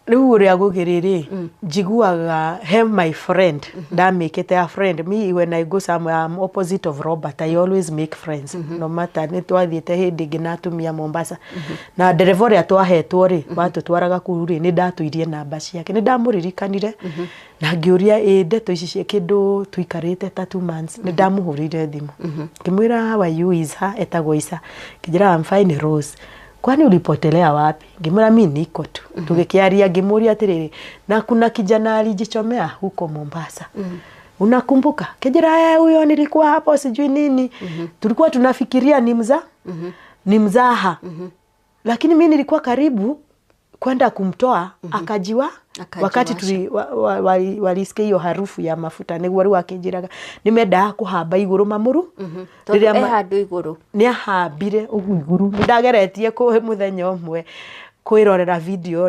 Rĩu ũrĩa gũkĩrĩ rĩ, njiguaga he my friend ndamĩkĩte a friend. Me, when I go somewhere, I'm opposite of Robert. I always make friends, no matter. Nĩ twathiĩte hĩndĩ ĩngĩ na atumia Mombasa, na ndereba ũrĩa twahetwo rĩ, watũtwaraga kũu rĩ, nĩ ndatũirie namba ciake, nĩ ndamũririkanire na ngĩũria ĩ ndeto ici cia kĩndũ tũikarĩte ta 2 months. Nĩ ndamũhũrĩire thimũ ngĩmwĩra, "How are you, Isa?" Etagwo Isa. Ngĩnjĩra, "I'm fine, Rose. Kwani ulipotelea wapi?" Ngĩmwĩra, "Mi niko tu." Tũgĩkĩaria, ngĩmũria atĩrĩrĩ, "Na kuna kijana alijichomea huko Mombasa, unakumbuka?" Kijira, "Eh, huyo nilikuwa hapo," sijui nini. "Tulikuwa tunafikiria ni mzaha, lakini mi nilikuwa karibu kwenda kumtoa, akajiwa." Akajiwasha. Wakati walisikia hiyo harufu ya mafuta, nĩguo rĩu akĩnjĩraga nĩ mendaga kũhamba igũrũ mamũru. Tondũ Rĩrĩa e handũ igũrũ. Nĩ ahambire ũguo igũrũ. Nĩ ndageretie kũ mũthenya ũmwe kwĩrorera video.